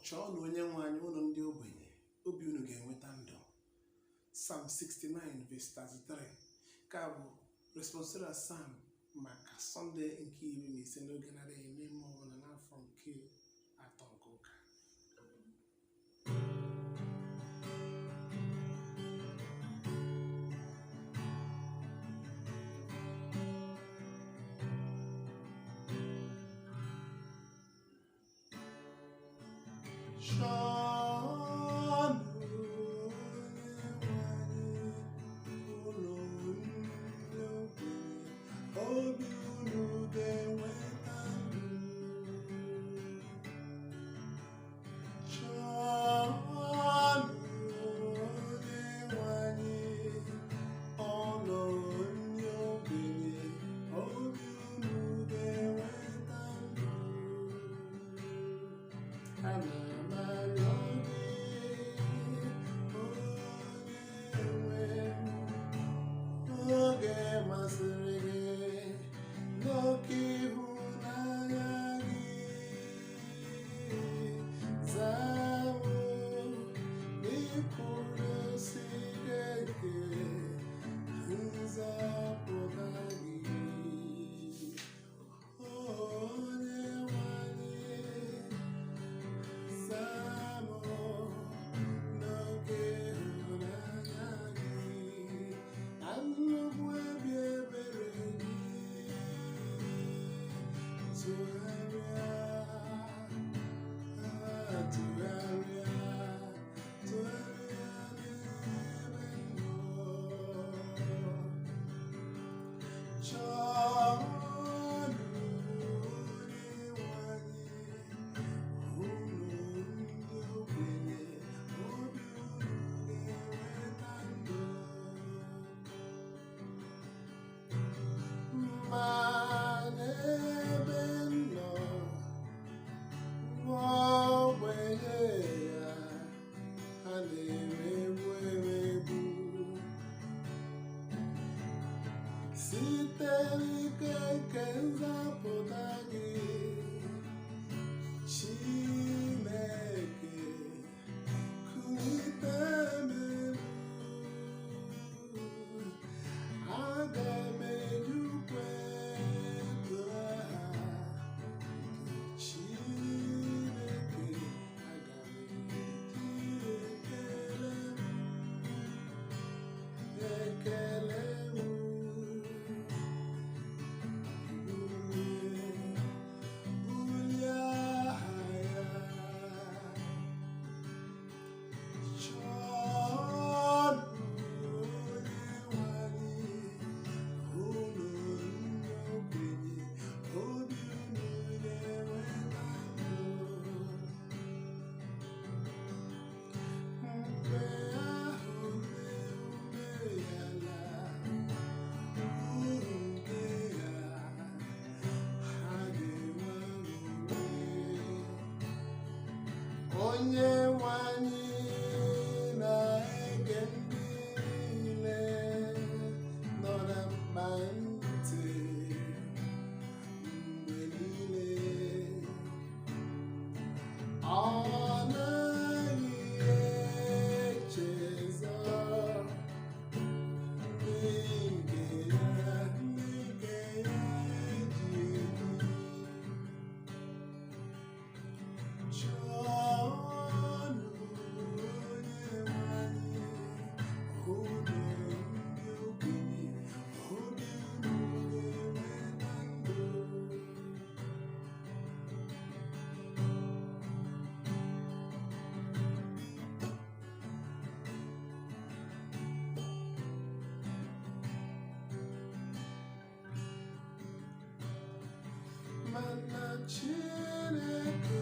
Chọọnụ Onyenwe anyị, unu ndị ogbenye, obi unu ga-enweta ndụ. Psalm 69 verse 33 ka bụ responsorial psalm maka Sọnde nke 15 n'oge na-adịghị n'ime ọbụla n'afọ nke atọ nke ụka. Chọọnụ Onyenwe anyị, unu ndị ogbenye, obi unu ga-enweta ndụ. Chọọnụ Onyenwe anyị, unu ndị ogbenye, obi unu ga-enweta ndụ. Ana m arịọ gị, Onyenwe m, oge masịrị gị n'oke ịhụnanya gị, zaa m n'ikwudosi ike nke nzọpụta gị. Onyenwe anyị, zaa m n'oke ịhụnanya gị na nnukwu obi ebere gị. Tụgharịa, tụgharịa, tụgharịa n'ebe m nọ. Chọọnụ Onyenwe anyị, unu ndị ogbenye, obi unu ga-enweta ndụ. Ma n'ebe m nọ, nwa ogbenye ya, ha na-emegbu emegbu. Site n'ike nke nzọpụta gị, Chineke, kulite m elu. Aga m eji ukwe too aha nke Chineke, aga m eji ekele m, ekele m bulie, bulie aha ya. Chọọnụ Onyenwe anyị, unu ndị ogbenye, obi unu ga-enweta ndụ. Mgbe ahụ ndị umeala uru nke ya, ha ga-enwe aṅụrị. Onyenwe anyị na-ege ndị niile nọ na mkpa ntị mgbe niile. Ọ naghị echezọ ndị nke ya, ndị nke ya eji eji. Chọọnụ Onyenwe anyị, unu ndị ogbenye, obi unu ga-enweta ndụ. Mana Chineke